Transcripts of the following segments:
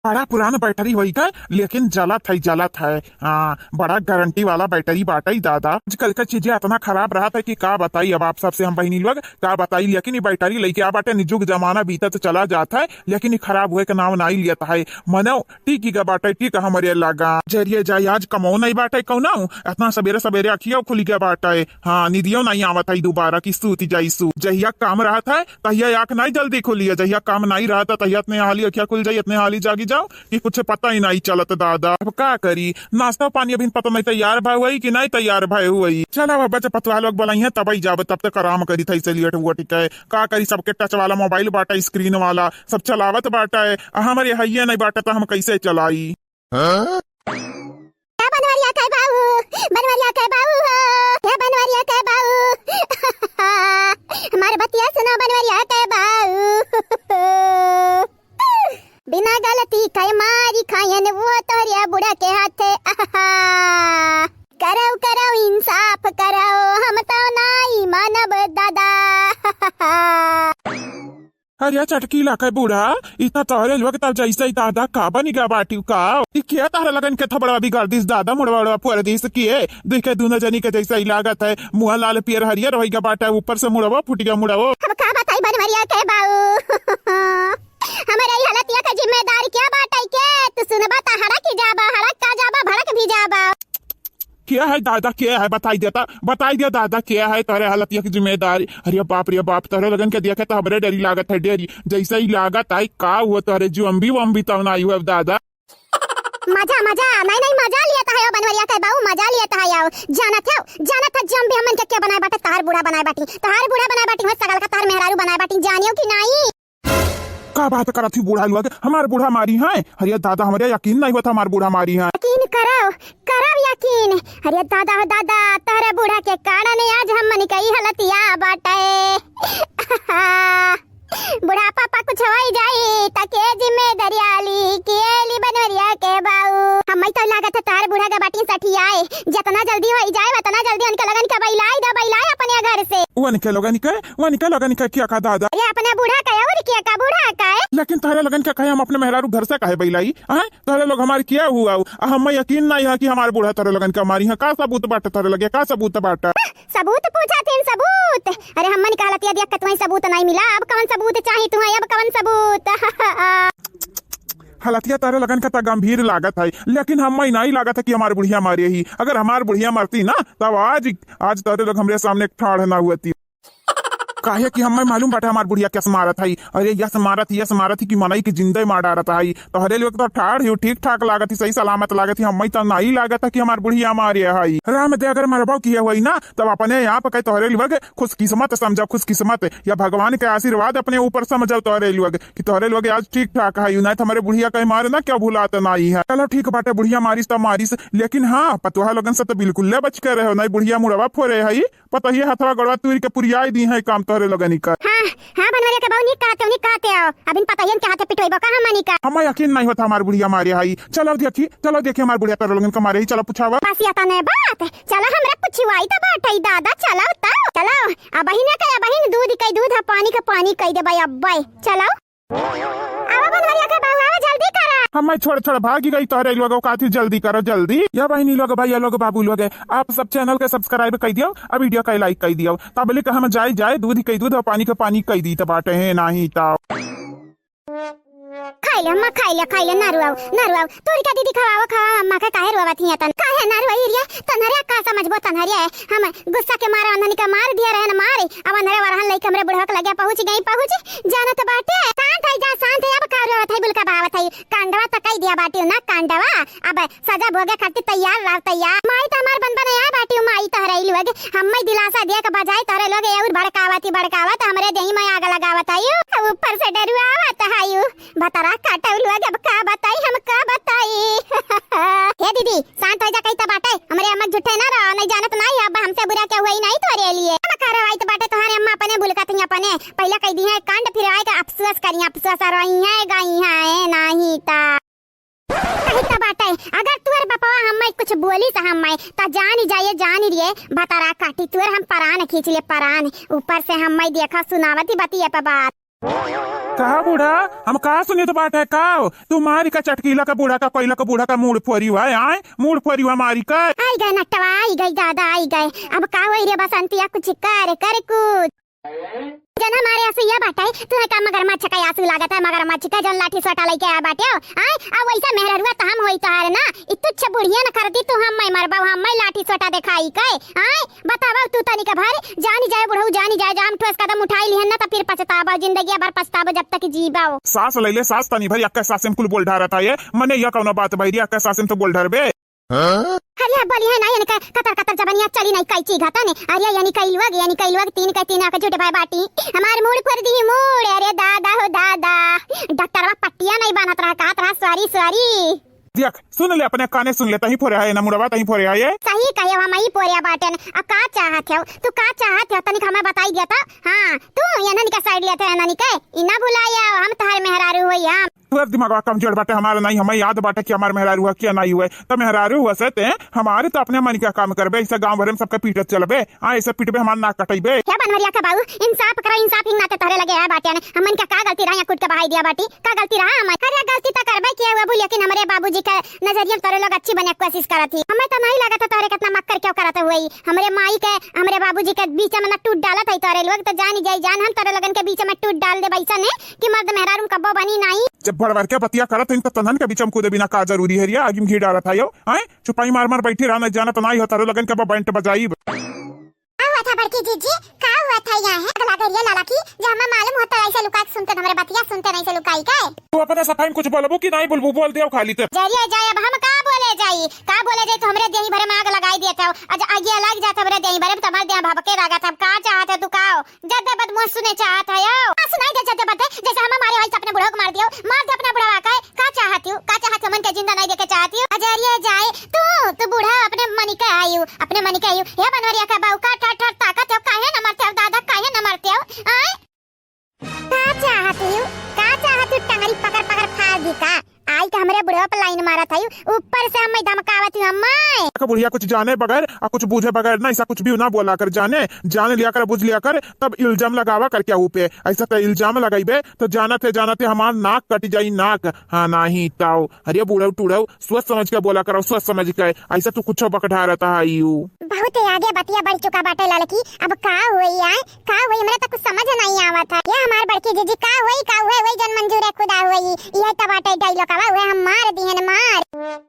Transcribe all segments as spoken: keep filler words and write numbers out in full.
बड़ा पुरान बैटरी होई का, लेकिन जलत है, जलत है। हाँ, बड़ा गारंटी वाला बैटरी बाटइ दादा। आजकल का चीजें अतना खराब रहत है कि का बताई अब आप सबसे हम बहिनी लोग, का बताई। लेकिन ई बैटरी लइके आ बाटे, निजुग जमाना बीतत चला जात है, लेकिन ई खराब हुए के नाव नाई लियत है। मनो टिकी गा बाटइ, टिक हमरे लगा। जरिए जाई, आज कमो नाई बाटइ कउनो, अतना सबेरे सबेरे अखियो खुलि गा बाटइ। हाँ, निदियो नाई आवत है दुबारा कि सूति जाई सू। जहिया काम रहत है, तहिया आँख नाई जल्दी खुलिया, जहिया काम नाई रहत है, तहिया अतने हाली अखिया खुल जाई, अतने हाली जागी जाओ कि कुछ पता ही नाई चलत दादा। अब का करी, नाश्ता पानी अभी पता नाई तैयार भय हुई कि नाई तैयार भय हुई। चला अब बच्चा पतवा लोग बोलाई है, तबई जाब, तब तक आराम करी थई से लेट हुआ टिकै। का करी, सबके टच वाला मोबाइल बाटा, स्क्रीन वाला, सब चलावत बाटा है, आ हमरे हइये नहीं बाटा, तो हम कैसे चलाई? हाँ? ए बनवरिया के बाऊ, बनवरिया के बाऊ हो, ए बनवरिया के बाऊ। हमार बतिया सुनो बनवरिया के बाऊ। बिना गलती के मारी खायन वो तोहरे बूढ़ा के हाथे। आहा। करौ, करौ, इंसाफ करौ, हम तो नाई मानब दादा। अरे चटकीला के बूढ़ा, इतना तोहरे लोग तब जैसे ही दादा का बनी गा बाटी का? ई के तोहरे लगन के थोबड़वा बिगाड़ दिस दादा, मुड़वा उड़वा फोड़ दिस के? देखे दुनो जनी के जैसे ही लागत है, मुँह लाल पियर हरियर होई गा बाटा, ऊपर से मुड़वा फूट गया मुड़वा। अब का बताई बनवरिया के बाऊ? हमरे ई हालतिया के जिम्मेदार क्या बाटे के? तू सुनबा त हड़क ही जाबा, हड़क का जाबा, भड़क भी जाबा। क्या है दादा, क्या है? बताई देता, बताई दे दादा, क्या है तोहरे हालतिया के जिम्मेदार? अरे बाप रे बाप, तोहरे लगन के देखे तो हमरे डरी लागत है, डरी। जैसे ही लागत आई का हुआ तोहरे, जोम्बी वोम्बी तब ना आई हुआ दादा। मजा, मजा, नहीं, नहीं, मजा लियत है, ओ बनवरिया के बाऊ, मजा लियत है, आओ। जानत हो, जानत हो, जोम्बी हमन के क्या बनाए बाटे, तहार बूढ़ा बनाए बाटी, तहार बूढ़ा बनाए बाटी, हो सगल का तहार मेहरारू बनाए बाटी, जानियो कि नाई? का बात करत ही बूढ़ा लोग, हमार बूढ़ा मारी है? अरे दादा, हमरे यकीन नहीं होता हमार बूढ़ा मारी है। यकीन करव, करव यकीन। अरे दादा, हो दादा, तहरे बूढ़ा के कारण आज हमन के ई हालतिया बाटे। बुढ़ापा पा कुछ होई जाई, त के जिम्मेदारी आली, के ली बनवरिया के बाऊ? हम्मै तो लागत है तार बूढ़ा के बाटी सठियाए। जतना जल्दी होई जाए, वतना जल्दी उनके लगन के बैलाई दा, बैलाई अपने घर से। उनके लगन के, उनके लगन के क्या का दादा? ये अपने बूढ़ा का और क्या का बूढ़ा का है? लेकिन तारे लगन के कहे हम अपने मेहरारू घर से काहे बैलाई? आय? तारे लोग हमार किया हुआ? आ हम्मै यकीन नहीं है कि हमार बूढ़ा तारे लगन के मारी है। का सबूत बाटे तारे लगे? का सबूत बाटे? सबूत पूछा थे सबूत। अरे हम्मन का हालतिया देख के तुम्हें सबूत नहीं मिला, अब कौन सबूत चाही तुम्हें, अब कौन सबूत? हालतिया तारे लगन का त गंभीर लागत है, लेकिन हम्मै नहीं लागत है कि हमार बुढ़िया मारे ही। अगर हमार बुढ़िया मरती ना, तब आज, आज तारे लोग हमरे सामने ठाढ़ ना हुअती। काहे कि हम्मै मालूम बाटे हमार बुढ़िया कस मारत है। अरे यस मारत ही, यस मारत ही कि मनई के जिंदे मार डारत है। तोहरे लोग तो ठाढ़ ही, ठीक ठाक लागत ही, सही सलामत लागत ही, हम्मै तो नहीं लागत है कि हमार बुढ़िया मारे है। राम दे अगर मरबो किए हुई ना, तब अपने आप के तोहरे लोग खुशकिस्मत समझो, खुशकिस्मत। या भगवान के आशीर्वाद अपने ऊपर समझो तोहरे लोग कि तोहरे लोग आज ठीक ठाक है, नहीं तो हमारे बुढ़िया कहीं मारे ना क्या भुलात नहीं है। चलो ठीक बाटे, बुढ़िया मारिस तो मारिस, लेकिन हाँ, पतोहा लोगन से तो बिल्कुल ले बच के रहो, नहीं बुढ़िया मुड़वा फोरे है, पतोहिए हथवा गोड़वा तूर के पुरियाई दी है काम तोहरे लोगन का। हाँ, हाँ, बनवरिया के बहू, निक कहते हो, निक कहते हो। अबिन पतोहियन के हाथे पिटवैबो का हमनी का? हम्मै यकीन नहीं होता हमार बुढ़िया मारे है। चलो देखी, चलो देखी हमार बुढ़िया तोहरे लोगन का मारे ही, चलो पूछावा। बस या तने बात, चलो हमरा पुछवाई तो बाटे दादा, चलो तो, चलो। अबहिन के अबहिन दूध कई दूध, पानी के पानी कई देबै अब्बै। चलो। आवा बनवरिया के बहू, आवा जल्दी करा। हम्मै छोड़ छोड़ भागी गई तोहरे लोग, काथी जल्दी करो जल्दी। या बहिनी लोग, भैया लोग, बाबू लोग, आप सब channel के subscribe कई दियो, आ video के like कई दियो। तबले के हम जाई जाए दूध कई दूध और पानी के पानी कई दी त बाटे है नाही ता। खाइले अम्मा, खाइले, खाइले, ना रुआऊ, ना रुआऊ। तोरी का दीदी खवाओ, खवाओ अम्मा के, काहे रोवत हिया तन? काहे ना रुआई रे? तन्हरे का समझबो तन्हरे? हम गुस्सा के मारे अनहनी का मार दिया रहन मारे। अब अनहरे वरहन लइके हमरे बुढ़वा के लगे पहुँच गई, पहुँच। जानत बाटे। शांत है जा, शांत है। अब का रोवत है, बुलका बहावत है? कांडवा त कई दिया बाटी ना, कांडवा। अब सजा भोगे खातिर तैयार रहो, तैयार। माई त हमार बन बने आ बाटी, माई तहरे लोग। हम्मै दिलासा दिया के बजाय तहरे लोग और भड़कावत ही भड़कावत हमरे देही में आग लगावत आयु। ऊपर से डरुआवत आयु। भतरा काटउ लोग, अब का बताई, हम का बताई। हे दीदी, शांत हो जा, कही त बाटे। हमरे अम्मा झूठे ना रहो, नहीं जानत नहीं, अब हमसे बुरा क्या हुआ ही नहीं तोरे लिए। हम कार्रवाई त बाटे तोहरे अम्मा अपने बुलकत ही अपने। पहले कह दी है कांड, फिर आए का अफसोस करी, अफसोस रही है, गई है, नहीं ता। कही त बाटे, अगर तुहर बपवा हम्मै कुछ बोली त हम्मै, त जान जाए, जान लिए, भतरा काटी तुहर हम परान खींच ले, परान। ऊपर से हम्मै देखा सुनावत ही बतिया पे बात। का बूढ़ा, हम का सुनित बाटे का? तू मारी का चटकीला का बूढ़ा का, कोइला का बूढ़ा का मूड़ फोरी हुआ है, आए? मूड़ फोरी हुआ मारी का। आई गए नटवा, आई गए दादा, आई गए। अब का होई रे बसंतिया, कुछ कर, कर कुछ। जना मारे आंसू या बाटे, तू है का मगरमच्छ का आंसू लागत है, मगरमच्छ का जौन लाठी सोटा लइके आया बाटे हो, आए? आ वैसा मेहररुआ त हम होई तोहार ना, ई तुच्छ बुढ़िया न करती तू, हम मैं मरबा, हम मैं लाठी सोटा देखाई के, आए? बतावा तू तनिक भर, जानी जाए बुढ़ऊ, जानी जाए, जा हम ठोस कदम उठाई लिहन ना, त फिर पछतावा, जिंदगिया भर पछतावा जब तक जीबा हो। सास लैले सास तनी भर, यक्का सास में कुल बोल ढारत है ये, मने यह कौनो बात भई रे, यक्का सास में तो बोल ढारबे। हाँ? अरे अब बोली है ना, इनका कतर कतर जबनिया चली नहीं कई चीज हता ने। अरे यानी कई लोग, यानी कई लोग तीन के तीन आके जुट भाई बाटी, हमार मूड़ फोर दी मूड़, अरे दादा हो दादा, डॉक्टरवा पट्टिया नहीं बनत रहा, कहत रहा सॉरी सॉरी। देख, सुन ले, अपने काने सुन ले, तहीं फोरे है ना मुड़वा, तहीं फोरे है ये। सही कहे हो, हम ही फोरे बाटेन। अब का चाहत हो तू, का चाहत हो, तनिक हमें बताई दिया था। हाँ, तू ये ननी का साइड लिया था, ये ननी के, ई ना भुलाया, हम तोहर मेहरारू होई हम। तोहर दिमागवा कमजोर बाटे, हमार नहीं, हमें याद बाटे कि हमार मेहरारू हुआ क्या नहीं हुए। तो मेहरारू हुआ से ते हमारे तो अपने मन का काम करबे, ऐसा गांव भर में सबके पीटत चलबे। हाँ, ऐसे पिटबे, हमार नाक कटइबे। हे बनवरिया के बाऊ, इंसाफ करा, इंसाफ ही नाते तोहरे लगे है बाटे ने। हमन का का गलती रहा, या कुट के बहाई दिया बाटी, का गलती रहा हमन? अरे गलती तो करबे किया हुआ, लेकिन हमरे बाबूजी के नजरिया में तोरे लोग अच्छी बने के कोशिश करत ही। हमें तो नहीं लगत है तोहरे कितना मक्कर क्यों करत हुई। हमरे माई के, हमरे बाबूजी के बीच में ना टूट डालत है तोरे लोग, तो जानी जाई जान, हम तोरे लोगन के बीच में टूट डाल दे वैसा ने कि मर्द मेहरारू कब्बो बनी नहीं। जब बड़वर के बतिया करत हइन तो तनहन के बीच में कूदे बिना का जरूरी है रिया, आगी में घी डालत है यो, हैं? चुपाई मार मार बैठी रहा, नहीं जाना तो नहीं हो तोरे लोगन के बैंड बजाइब। का हुआ था बड़की जीजी? का हुआ था यहाँ है? अगला गरिया लाला की, जे हमें मालूम होता ऐसे लुका के सुनते, हमरे बतिया सुनते नहीं से लुकाई के। तू अपने सफाई में कुछ बोलबू कि नहीं बोलबू? बोल दे खाली ते। जरिया जाए, अब हम का बोले जाई? का बोले जाई? तो हमरे देही भरे में आग लगाई दिए थे। आज आगे लग जात हमरे देही भरे में, तुम्हारे देह भभके लागत। अब का चाहत है तू? का हो? जद्दे बदमुआ सुने चाहत है यो। आ सुनाई दे जद्दे बद्दे, जैसे हम मारे होई तो अपने बुढ़ऊ को मार दियो, मार दे अपने बुढ़वा के। का चाहत हो? का चाहत हो? मन के जिंदा नहीं देखे चाहत हो? अजरिया जाए, तू, तू बूढ़ा अपने मनी के आयु, अपने मनी के आयु। हे बनवरिया का बाऊ, का ठर ठर ताकत हो? काहे न मरते हो दादा, काहे न मरते हो? आए? का चाहत हो? का चाहत हो? टंगरी पकड़ पकड़ फाड़ दी का? आई के हमरे बुढ़वा पर लाइन मारत है, ऊपर से हमें धमकावत हूँ हमें। का बुढ़िया कुछ जाने बगैर और कुछ बूझे बगैर ना, ऐसा कुछ भी ना बोला कर, जाने, जान लिया कर, बुझ लिया कर, तब इल्जाम लगावा कर क्या ऊपे? ऐसा तो इल्जाम लगाइबे तो जानत है, जानत है हमार नाक कट जाई, नाक। हाँ, नाही ताऊ। अरे बूढ़ऊ टूढ़ऊ, सोच समझ के बोला करो, सोच समझ के। ऐसा तू कुछ बकढारत है यू। बहुत आगे बतिया बढ़ चुका बाटे लड़की, अब का होई आए, का होई, हमरा तो कुछ समझ नहीं आवत है। ये हमार बड़की जीजी का होई, का हुए, वही जन मंजूर है खुदा होई, ये तो बाटे डायलॉगवा हुए, हम मार दिहन मार।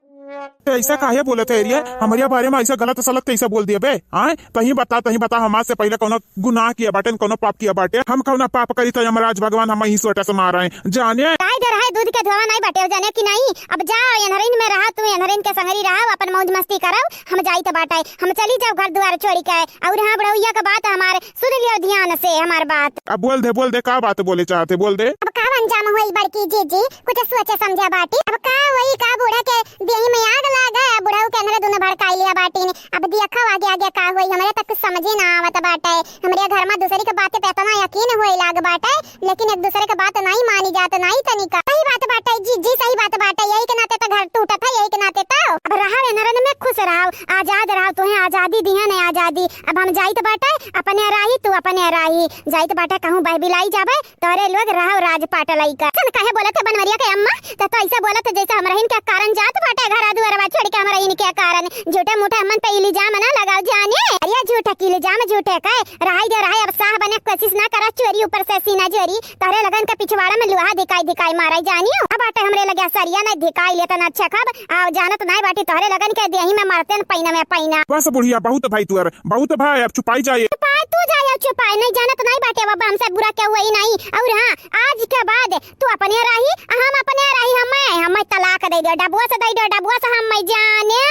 ते ऐसा काहे बोलत है रिया? हमरे बारे में ऐसा गलत सलत कैसे बोल दिए बे? आए, तही बता, तही बता, हमार से पहले कौनो गुनाह किया बाटे, कौनो पाप किया बाटे? हम कौनो पाप करी तो यमराज भगवान हम ही सोटा से मारे, जाने। गाय दे रहा है दूध के धोवा नहीं बाटे, जाने कि नहीं? अब जाओ, एनहरिन में रहा, तू एनहरिन के संगरी रहा, अपन मौज मस्ती करो, हम जाइत बाटे, हम चली जाओ घर दुआर छोड़ी के। और हाँ, बुढ़ौया के बात हमार सुन लियो ध्यान से, हमार बात। अब बोल दे, बोल दे, का बात बोले चाहते, बोल दे। अब का अंजाम होई बड़की जीजी, कुछ सोचे समझे बाटी। अब का होई, का बूढ़ा के देही में आग लागे, बुढ़ऊ के अंदर दोनों भड़काई लिया बाटी ने। अब देखो आगे आगे का होई, हमरे तक कुछ समझे ना आवत बाटे। हमरे घर में दूसरी के बातें पे इतना यकीन होए लाग बाटे, लेकिन एक दूसरे के बात नहीं मानी जात, नहीं तनिका। सही बात बाटे जीजी, सही बात बाटे। यही के नाते तो घर टूटत है, यही के नाते तो। अब रहा एनहरिन में खुश रहो, आजाद रहो, तुम्हें आजादी दिहन है आजादी। अब हम जाइत बाटे अपने राही, तू अपने राही। जाइत बाटे कहूँ बहबिलाई जाबे, तोरे लोग रहो राजपाट लइका। ऐसन काहे बोलत है बनवरिया के अम्मा? तो, तो ऐसा बोलत है जैसे हमरहिन के कारण जात बाटे घर दुआरवा छोड़ के हमरहिन के कारण। झूठे मूठे हमन पे इल्जाम ना लगाओ जाने। अरे झूठे के इल्जाम झूठे के। रहाई दे रहाई, अब साह बने कोशिश ना करा, चोरी ऊपर से सीना जोरी। तोहरे लगन के पिछवाड़ा में लोहा दिखाई दिखाई मारा जानियो। अब बाटे हमरे लगे सरिया नहीं दिखाई लेतन अच्छा खब। आओ जानत नहीं बाटी तोहरे लगन के देही में मरते न पैना में पैना। बस बुढ़िया, बहुत भाई तुअर, बहुत भाई, अब चुपाई जाए। चुपाए तू जाए, चुपाए, नहीं जानत नहीं बाटे बाबा, हमसे बुरा क्या हुआ ही नहीं। और हाँ, आज के बाद तू अपने राही, हम अपने राही, हमें, हमें तलाक दे दे, डबुआ से दे दे, डबुआ से हम मैं जाने।